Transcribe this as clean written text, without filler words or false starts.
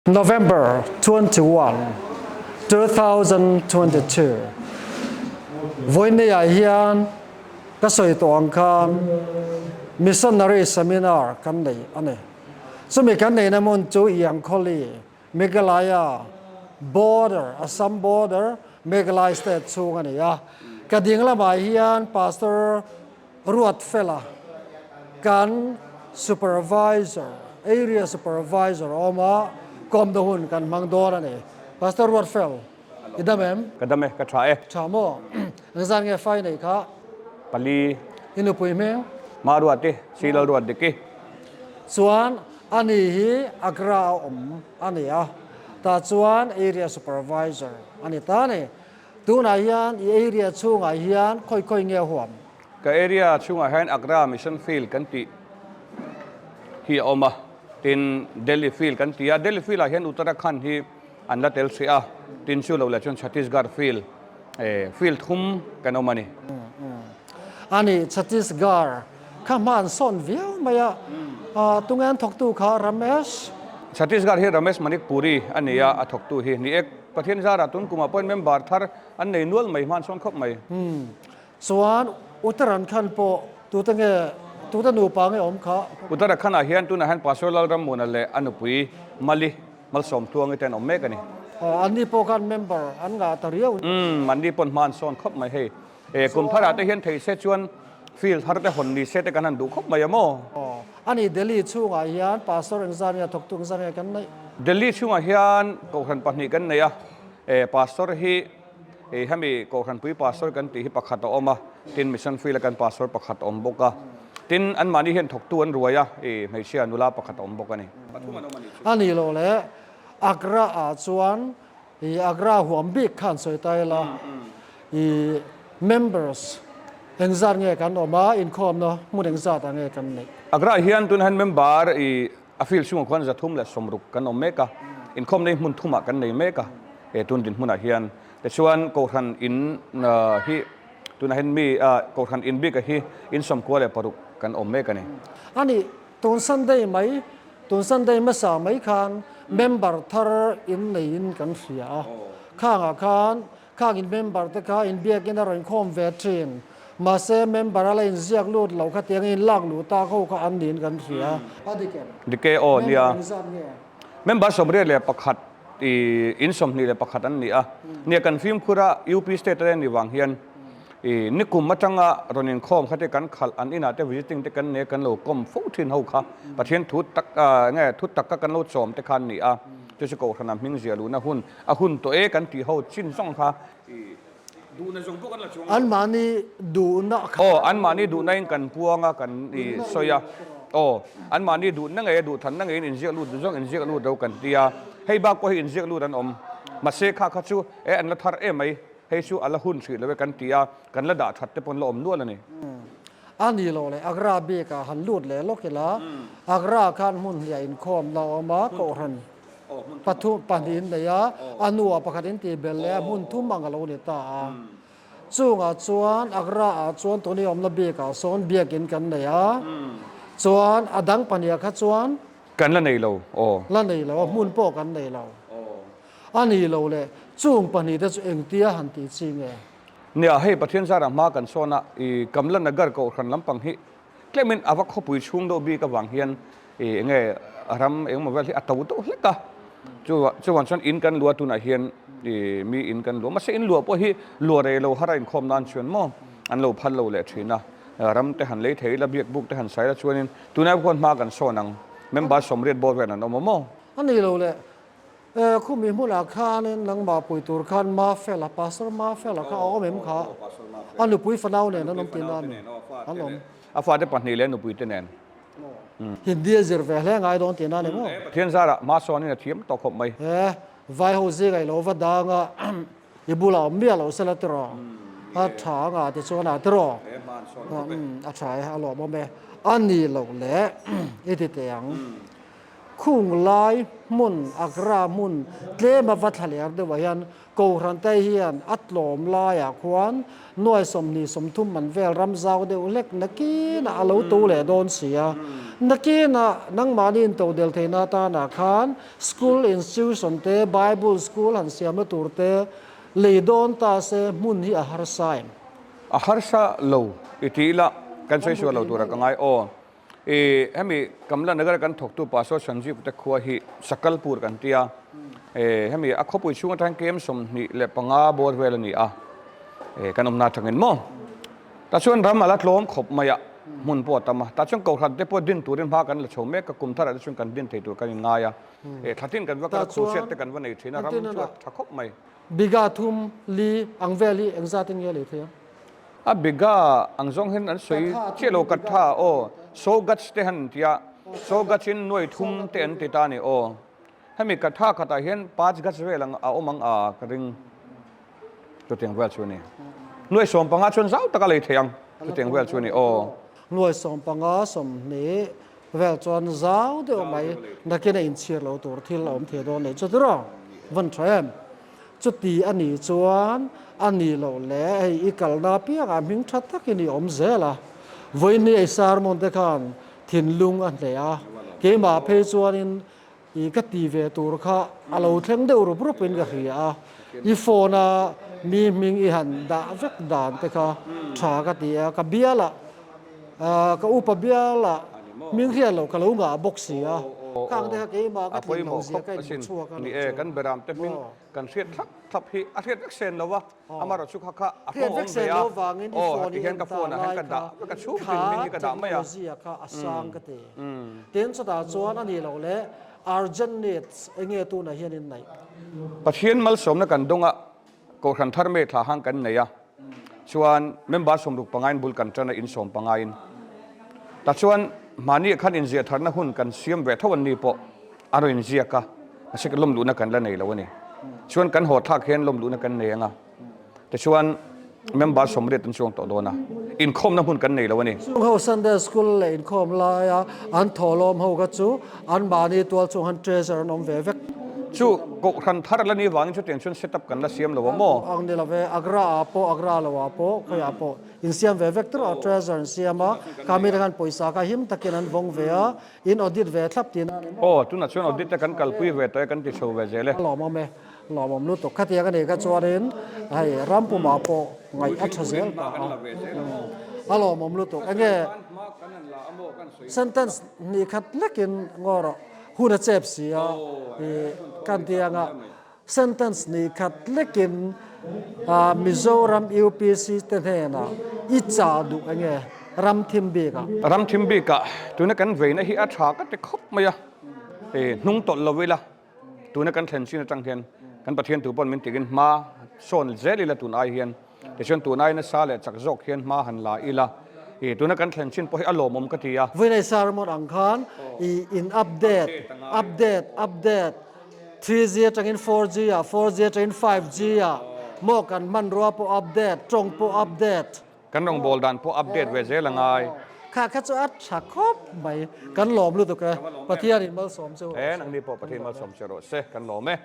November 21, 2022 Vawiineiah hian ka sawi tawh ang khan Missionary Seminar kan nei a ni. Chumi kan neihna hmun chu Iangkhawli, Meghalaya border, Assam border, Meghalaya state chhung a ni a. Ka ding lamah hian Pastor Ruatfela kan Supervisor, Area Supervisor a awm a, kawmna hun kan hmang dawn a ni. Pastor Ruatfel, i dam em? Ka dam e, ka tha e. Tha maw? Engzan nge fai nei kha? Pali. I nupui hming? Ma Ruati, Silal Ruatdiki. Chuan ani hi Agra a awm a ni a, tah chuan Area Supervisor a ni ta a ni. Tunah hian i area chhungah hian khawi khawi nge huam? Ka area chhungah hian Agra Mission Field kan tih hi a awm a, tin Delhi Field kan ti a, Delhi Field ah hian Uttarakhand hi an la tel hrih a, tin chu lo leh chuan Chhattisgarh Field, field thum kan awm a ni. A ni, Chhattisgarh kha hma an sawn viau mai a, tunge an thawktu kha Ramesh? Chhattisgarh hi Ramesh Manikpuri a ni a, a thawktu hi ni ek. Pathian zarah tun kumah pawhin member thar an nei nual mai hman sawn khawp mai. Chuan Uttarakhand pawh tute nge tute nupa nge awm kha? Uttarakhand ah hian tunah hian Pastor Lalrammuna leh a nupui Mali Malsawmtluangi te an awm mek a ni. Aw, anni pawh khan member an ngah ta riau. Umm, anni pawn hman sawn khawp mai hei. E, kum tharah te hian thei se chuan field thar te hawn ni se te kan han duh khawp mai a maw? Aw, ani Delhi chhungah hian Pastor engzat nge thawktu engzat nge kan neih? Delhi chhungah hian Kohhran pahnih kan nei a, e, Pastor hi e, hemi Kohhranpui Pastor kan tih hi pakhat a awm a, tin Mission Field a kan Pastor pakhat a awm bawk a, tin anmahni hian thawktu an ruai a, e, hmeichhia nula pakhat a awm bawk a ni. Pathum an awm a nih chu. A nih loh leh Agra ah chuan I Agra huam bik khan sawi ta ila, i members engzat nge kan awm a, inkhawmna hmun engzat ah nge kan neih? Agra hian tun hian member i a field chhungah khuan 360 kan awm mek a, inkhawmna hi hmun thumah kan nei mek a, he tun dinhmunah hian. Tichuan Kohhran in hi tunah hian mi Kohhran in bikah hi in 96 kan awm mek a ni. A nih, Tun Sunday mai, tun Sunday hmasa mai khan member thar in neiin kan hria a. Khangah khan, khang in member te kha inbiakin a rawn khawm ve thin. Mahse member a la inziak lut lo kha tiang in lak luh tak ho kha an niin kan hria. A dik em? Dik e aw, nia. Member engzat nge? Member 81 i in 21 an ni a. Nia kan fimkhur a, UP state a ni vang hian I nikum atanga rawn inkhawm kha te kan khalh an inah te visiting te kan nei a kan lo kawm fo thin ho kha Pathian thu tak nge thu taka kan lo chawm te kha an ni a, chu chu Kohhrana hming zia luhna hun a hun tawh e kan tih ho chin zawng kha i duhna zawng pawh kan la chuang lo. Anmahni duhna kha. Aw anmahni duhna in kan puang a kan i sawi a, aw anmahni duhna ngei a duhthanna ngeiin inziak lut zawng inziak lut lo kan ti a, hei bak pawh hi inziak lut an awm mahse kha kha chu e an la thar em mai. Hei chu a la hun hrih lo e kan ti a, kan la dah that te pawn la awm nual a ni. A ni lo le, Agra bik ah han lut leh lawk ila, Agra khan hmun hliah inkhawm la awm a, kohhran pathum pahnih in nei a, a hnuah pakhat in tih belh leh a, hmun thum ang a lo ni ta a. Chungah chuan Agra ah chuan tuni awmna bik ah sawn biakin kan nei a, chuan a dang pahnih ah kha chuan. Kan la nei lo, aw. La nei lo a, hmun pawh kan nei lo. A ni lo le, chung pahnih te chu engtia han tih chi nge? Nia, hei Pathian zarah hma kan sawn a, i Kamla Nagar Kohhran lampang hi tlemin a va khawpui chhung deuh bik avang hian i enge ram engemaw vel hi a to deuh hlek a, chu chuan chuan in kan luah tunah hian i mi in kan luah mahse in luah pawh hi luah rei lo har a inkhawm nan chuan maw an lo phal lo leh thin a, ram te han lei thei ila biak buk te han sai la chuanin tunah khuan hma kan sawn ang, member 80 bawr vel an awm a maw? A ni lo le, E, khumi hmunah khanin nangmah pui tur khan Mafela, Pastor Mafela kha a awm em kha? A nupui fanau nen an awm tihna a ni. An awm. A fate pahnih leh nupui te nen. Hindi a zir ve hle ngai dawn tihna a ni maw? Pathian zarah hma sawnin a thiam tawh khawp mai. E, vai ho zingah i lo va dang a, i bulah awm miah lo sela tiraw? A tha anga tichuan a tiraw? A tha e, a lawmawm e. A ni loh leh i ti teh ang. Khung lai hmun, Agra hmun tlema va thla ler deuhah hian Kohhrante hian a tlawm laiah khuan nuai 20 30 man vel ram zau deuh hlek nakinah a lo to leh dawn si a. Nakinah nangmahni intodel theihna atanah khan school institution te, Bible school han siamna tur te lei dawn ta se hmun hi a harsa em? A harsa lo i tih ila kan sawi sual lo tura ka ngai aw. I hemi Kamla Nagar kan thawktu Pastor Sanjeev te khua hi Sakalpur kan ti a, e hemi a khawpui chhung atang KM 25 bawr vel a ni a, e kan awmna atangin maw. Tah chuan ram a la tlawm khawp mai a, hmun pawh a tam a, tah chuan Kohhran te pawh din turin hma kan la chho mek a, kum tharah te chuan kan din thei tur kan inngai a, e thlatin kan va kal a, khuhriat te kan va nei thin a, ram chu a tha khawp mai. Biga thum li ang vel hi engzat in nge lei thei ang? A biga ang zawng hian an sawi chiah lo katha aw so gats te han tia so gats in nuai thum te an ti ta ni aw hemi katha khatah hian pach gats vel ang a awm ang a ka ring chutiang vel chu ani nuai 15 chuan zau taka lei thei ang chutiang vel chu ani aw. Nuai 15 20 vel chuan zau deuh mai nakin a inchhir lo tur thil a awm thei dawn nei chu tiraw van tha em. Chuti a nih chuan a nih loh leh hei i kalna apiangah hming tha takin i awm zel a. Vawiin i sermon te khan thinlung a hneh a, keimah phei chuanin i ka ti ve tur kha a lo thleng deuh rup rupin ka hria a. I phone a mi hming i han dah vek dan te kha tha ka ti a, ka bialah ka upa bialah hming hriat loh ka lo ngah bawk si a. Khang te kha keimah ka tlin loh zia ka inhmu chhuak a nih chu. Kan beram te hming kan hriat thlap thlap hi a hriat vek sen lo a, amaherawh chu kha kha a hlawh awm ve a, aw heti hian ka phone ah hian ka dah vek a chhung tin hming hi ka dah mai a. Technology kha a sang ka ti. Tin chutah chuan a nih loh leh urgent needs enge tunah hian in neih? Pathian malsawmna kan dawng a, Kohhran thar mei thla hang kan nei a, chuan member 65 in bul kan tan a, in 15 in. Tah chuan mahni ah khan inziah tharna hun kan siam ve tho an ni pawh a rawn inziak a, mahse lawm luhna kan la nei lo a ni. Chuan kan haw thlak hian lawm luhna kan nei ang a, tichuan member 80 an chuang tawh dawn a, inkhawmna hmun kan nei lo a ni. Chung ho Sunday School leh inkhawm laia an thawhlawm ho kha chu Anmahni tual chung han treasure an awm ve vek. Chu Kohhran thar la ni vangin chutiang chuan set up kan la siam lo a maw? Ang ni lo ve, Agra ah pawh, Agra lo ah pawh, khawiah pawh in siam ve vek tur a, treasure an siam a, kha mite khan pawisa kha him takin an vawng ve a, in audit ve thlap tihna a ni maw? Aw, tunah chuan audit te kan kalpui ve tawh e, kan ti chho ve zel e. A lawmawm e, lawmawm lutuk. Khatiang a nih kha chuanin hei rampumah pawh ngaih a tha zel ta a, a lawmawm lutuk. Enge sentence Ni khat lekin ngaw rawh, hun a chep si a, i kan ti ang a, sentence ni khat lekin Mizoram UPC te hnenah i chah duh eng nge ram thim bikah? Ram thim bikah tuna kan veina hi a tha ka ti khawp mai a, i hnung tawlh lo ila. Tuna kan thlen chin atang hian kan Pathian tu pawn min tikin hma sawn zel ila tun ai hian tichuan tun ai nasa leh chak zawk hian hma han la ila i tuna kan thlen chin pawh hi a lawmawm ka ti a. Vawiinei sermon ang khan i in update update update 3G atangin 4G ah 4G atangin 5G ah maw kan hmanrua pawh update tawng pawh update. Kan rawngbâwl dan pawh update ve zel a ngai. Kha kha chu a tha khawp mai. Kan lawm lutuk e. Pathianin malsawm che u rawh se. Nangni pawh Pathian malsawm che rawh se. Kan lawm e.